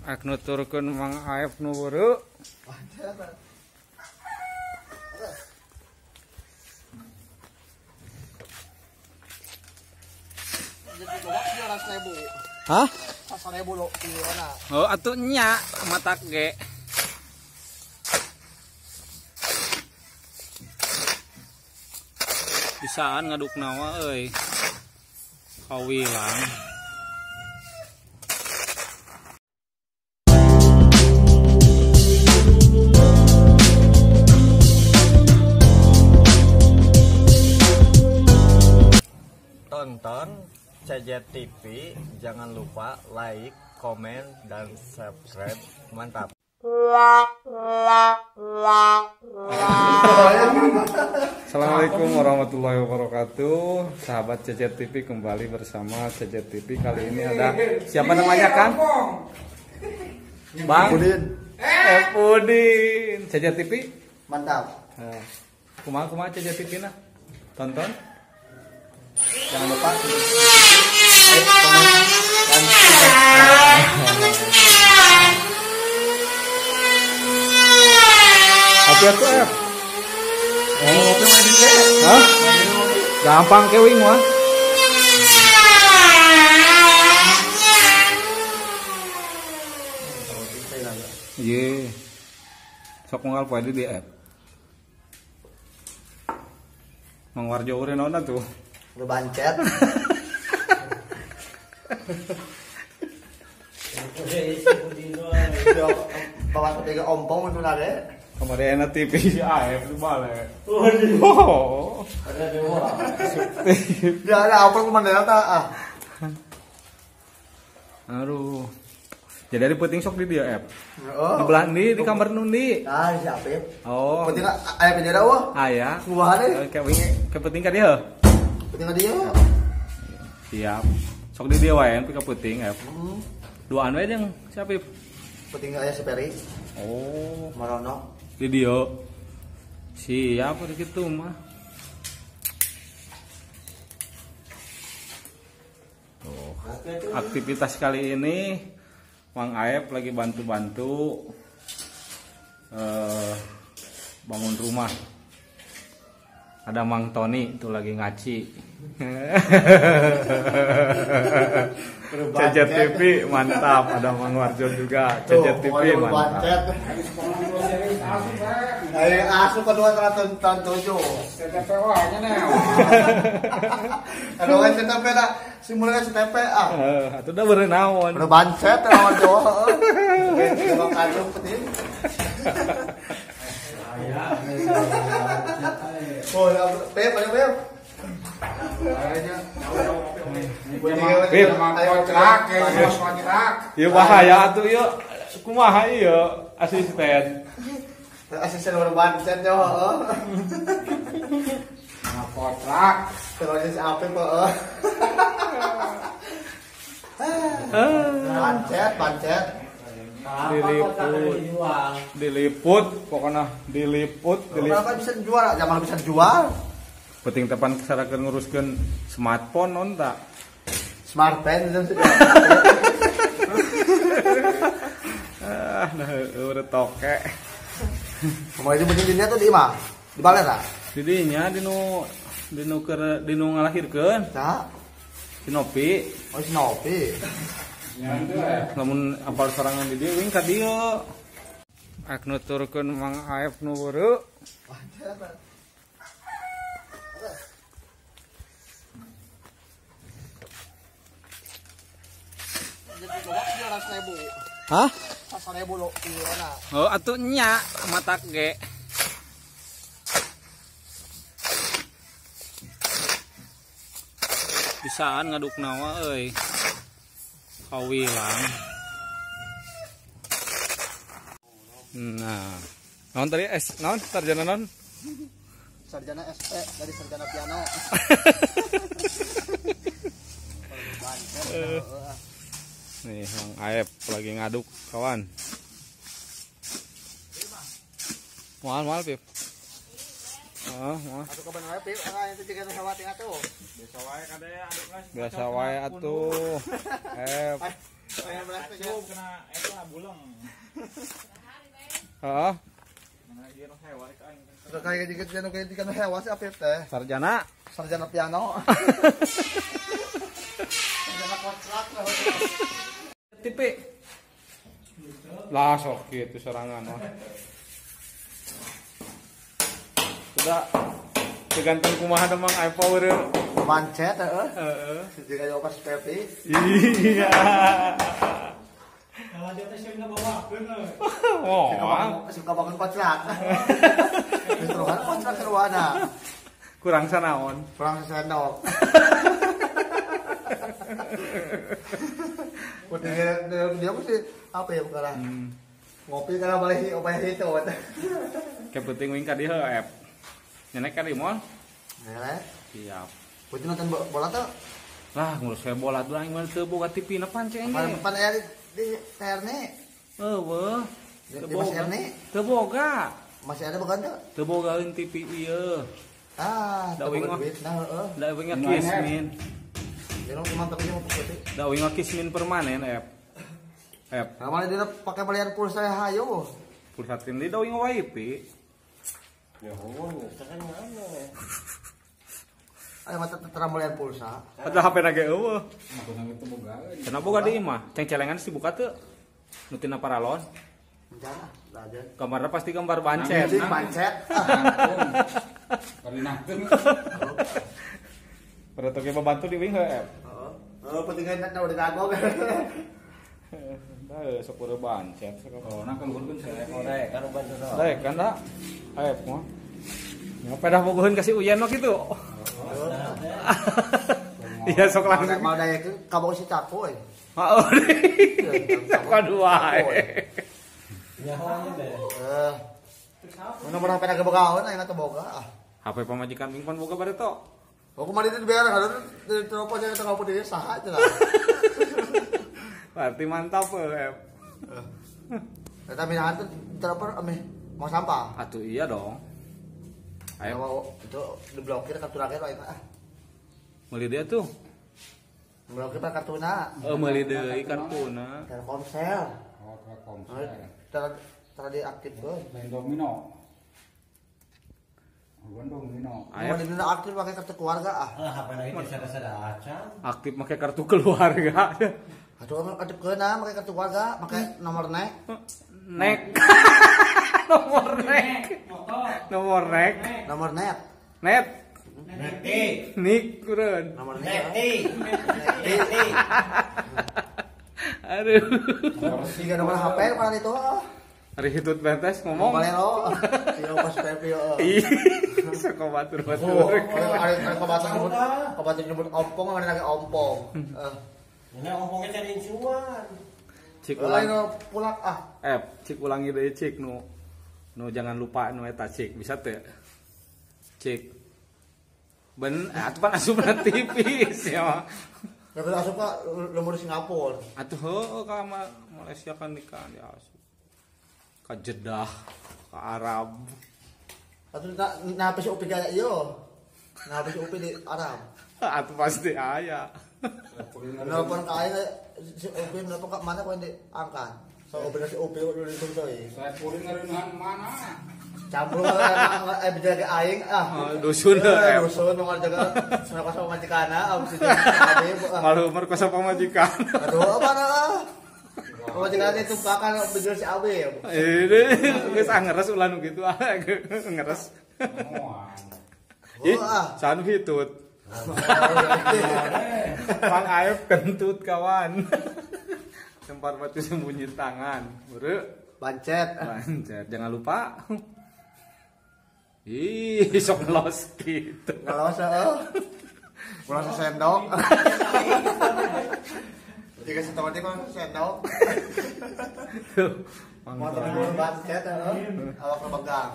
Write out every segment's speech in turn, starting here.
Ak nuturkeun Mang Aep nu weureu. Hah? Oh, atuh nya matak ge. Bisaan ngaduk nawa euy. Kawilang. Tonton CJ TV, jangan lupa like, komen, dan subscribe. Mantap. Assalamualaikum warahmatullahi wabarakatuh. Sahabat CJ TV, kembali bersama CJ TV. Kali ini ada siapa namanya, Kang? Bang Pudin. Pudin. CJ TV mantap. Kumaha kumaha CJ TV nah? Tonton. Jangan lupa like, komen, dan subscribe. Apa tuh, F? Oh, hah? Gampang kewing mah. Iya. Sok ngal poe di app. Mang Warjo urang naon tuh? Lu bancet. Bawa tiga ompong itu nade. Kemarin enak TV si Aep itu balik. Oh. Ada dewa. Dia ada apa kemana ta ah. Aduh. Jadi dari penting sok di dia app. Oh. Di belah di kamar nundi. Ah, si Apip. Oh. Penting aya penjara wah. Aya. Kumaha deh. Ke penting ka dia. Penting ka dia. Siap. Sok di dia wae pika penting app. Duaan wae jeung si Apip. Penting aya si Peri. Oh, Marono. Di dia. Siap gitu mah. Tuh. Aktivitas kali ini Mang Aep lagi bantu-bantu bangun rumah. Ada Mang Tony itu lagi ngaci. CJ TV mantap, ada Mang Warjo juga. CJ TV mantap. Ayo asup kedua 107. CTP nya nih. Aduh, CTP dah. Simulnya CTP ah. Atuh dah berenaon. Berbancet lawan Jawa heeh. Kalau kacung penting. Oh, Pep, ayo Pep. Pep, ieu bahaya atuh ieu. Kumaha ieu asisten. Asisten berbancet yo heeh. Kontrak. Terus si Apip heeh. Pancet, pancet. Diliput, diliput, pokoknya diliput, diliput. Kan bisa jual, zaman bisa jual. Penting tepan kesarakan nguruskan smartphone non tak? Smartphone itu sih. Ah, nah, udah toke. Mau itu penting tuh di mana? Di balai tak? Di dinya, di nu, di nu ker, di nu ngalahirkeun. Tak. Si Nopi. Oh, si Nopi. Namun apal sorangan di dieu wing ka dieu. Ak nuturkeun Mang Aep nu weureu. Hah? Oh, atuh nya matak ge. Bisaan ngaduk nawa euy. Kawilang. Nah, non tadi S, non sarjana non? Sarjana SP dari sarjana piano. Nih, Mang Aep lagi ngaduk, kawan. Mahal mahal, Pip. Heeh, mah. Atuh kapan wae pip itu jiga hewa teh atuh. Biasa wae kade aduk lah. Biasa wae atuh. Kena eta buleng. Heeh. Kayak jika hewa sih Apip teh. Sarjana. Sarjana piano. Sarjana kontrak. TV. Lah sok kitu sorangan mah. Sudah tergantung kumaha demang iPower. Pancet heeh. Heeh. Jika opas Pepi. Iya. Kalau dia teh sieun ngabawakeun euy. Oh, suka bangun kontrak. Justru kan kontrak seruana. Kurang sanaon. Kurang sendok. Udah dia mesti apa ya sekarang? Ngopi karena balik obah itu. Kayak penting wing ka dieu app. Nyenek ka di mall? Nyenek. Siap. Puji nonton bola tuh? Lah ngurus saya bola tuh aing mah teu boga TV na pan ceng. Pan aya di TRN. Eueuh. Di Mas Erni? Teu boga. Masih ada bukan tuh? Teu bogaeun TV ieu. Ah, da wing mah. Nah, heeh. Da wing kismin. Dia cuma tapi mau putih. Da wing kismin permanen app. App. Nah, mana dia pakai belian pulsa hayo. Pulsa tim di da wing wifi. Ya heueuh, kan mana? Ayo mata terang belian pulsa. Ada HP na ge eueuh. Cenah boga di imah, ceng-celengan sih buka teu. Nu tina paralon. Gambarnya pasti gambar bancet. Bancet. Pada toke pembantu di wing heuh. Heeh. Heeh, pentingnya na udah kagok. Dah sok udah bancet. Oh, nah kan gurun saya korek kan bantu. Daek kan da. Aep mah. Ya pedah bogoheun ka si Uyen mah kitu. Iya sok langsung. Mau daek ka si Cako euy. Heeh. Sok kadua. Nyahonya deh. Nomor HP na bogaon ayeuna teh boga ah. HP pamajikan ming pan boga bareto. Oh, kemarin itu dibayar kan di telepon yang kita ngopi di saha aja lah. Berarti mantap eh. Eta minahan tuh telepon ameh mau sampah. Atuh iya dong. Ayo mau itu diblokir kartu rakyat wae ah. Meuli dia tuh. Blokir kartuna. Meuli deui kartuna. Telkomsel. Oh, Telkomsel. Tara diaktifkeun. Lain domino. Bukan domino. Ayo dina aktif pakai kartu keluarga ah. Ah, HP lagi sada-sada acan. Aktif pakai kartu keluarga. Aduh, aktif keuna pakai kartu keluarga, pakai nomor nek. Nek. Nomor nek. Nomor nek. Nomor net. Net. Neti. Nik kurang. Nomor net. Neti. Neti. Aduh. Tiga nomor HP kemarin itu. Hari hitut bentes ngomong. Balero. Si Opas Pepi. Ih, sok batur-batur. Ada kabatur nyebut, kabatur nyebut ompong, ada lagi ompong. Ini ompongnya cari incuan. Cik ulang pulak ah. Cik ulangi deui cik nu. Nu jangan lupa nu eta cik, bisa teu? Cik. Ben atuh pan asupna TV sia. Ya asup ka lembur Singapura. Atuh heueuh ka Malaysia kan nikah diasup. Ka Jeddah, ka Arab. Atuh na si Upi gaya ieu. Nah si Upi di Arab. Atuh pasti aya. Nelpon ka aing si Upi nelpon ka mana ku diangkat. So bener si Upi udah dituntui. Saya kuring ngareunahan mana? Campur bijaga aing ah. Dusun dusun nu ngajaga merkosa pamajikanna abis itu. Malu merkosa pamajikan. Aduh mana lah. Pamajikan itu tumpakan bener si Abe. Ini geus ngeres ulah nu kitu ah ngeres. Ih, sanu hitut. Mang Aep kentut kawan. Tempat batu sembunyi tangan. Buru bancet. Bancet, jangan lupa. Ih, sok ngelos gitu. Ngelos heeh. Ulah sendok. Jika setengah dia kalau sendok. Mau temen bancet heeh. Awak pegang.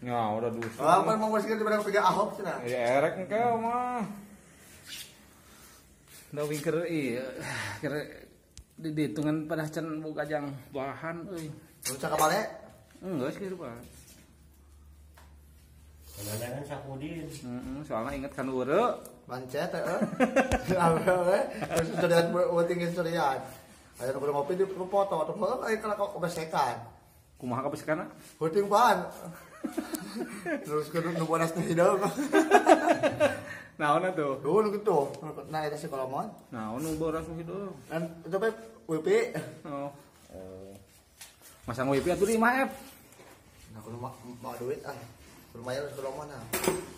Ya, udah dusun. Lah, pan mau bersihkan di barang tiga Ahok cenah. Ya erek engke mah. Da wingker ieu keur di ditungan pada can boga jang bahan euy. Lu cakap balik? Enggak sih, Pak. Jangan sakudin. Soalnya inget kan ureu. Pancet heeh. Terus surian penting surian. Aya nu kudu ngopi di foto atuh heuh aya kana kebesekan. Kumaha kabesekanna? Penting pan. Terus kudu nu bodas nu hideung. Naon atuh? Duh gitu. Nah eta si kolomon. Naon nu bodas nu hideung? Dan itu pe WP. Oh. Masang WP atuh di 5F. Nah kudu mau duit ah. Lumayan kolomon ah.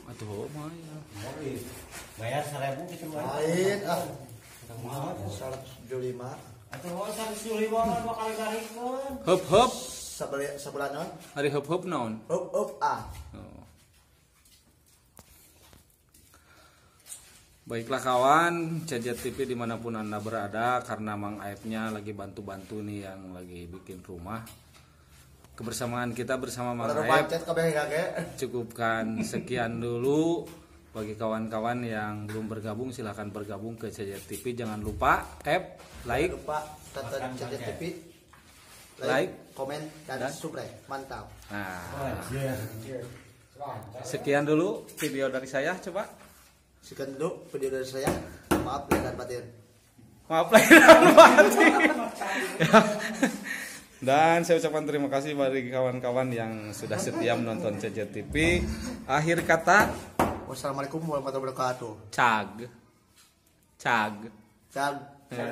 Atuh mah ya. Bayar 1000 gitu mah. Lain ah. 175. Atuh 175 mah dua kali garikeun. Heup-heup. Sabulan naon? Hari heup-heup naon? Heup-heup ah. Oh. Baiklah kawan, Cajet TV dimanapun Anda berada, karena Mang Aepnya lagi bantu-bantu nih yang lagi bikin rumah. Kebersamaan kita bersama Mang Aep cukupkan sekian dulu. Bagi kawan-kawan yang belum bergabung silahkan bergabung ke Cajet TV. Jangan lupa App, like, jangan lupa tonton Cajet TV, like, komen, dan subscribe. Mantap. Nah, sekian dulu video dari saya. Coba sekian dulu video dari saya. Maaf lahir dan batin. Maaf lahir dan batin. Ya. Dan saya ucapkan terima kasih bagi kawan-kawan yang sudah setia menonton Cajet TV. Akhir kata, wassalamualaikum warahmatullahi wabarakatuh. Cag. Cag. Cag. Cag.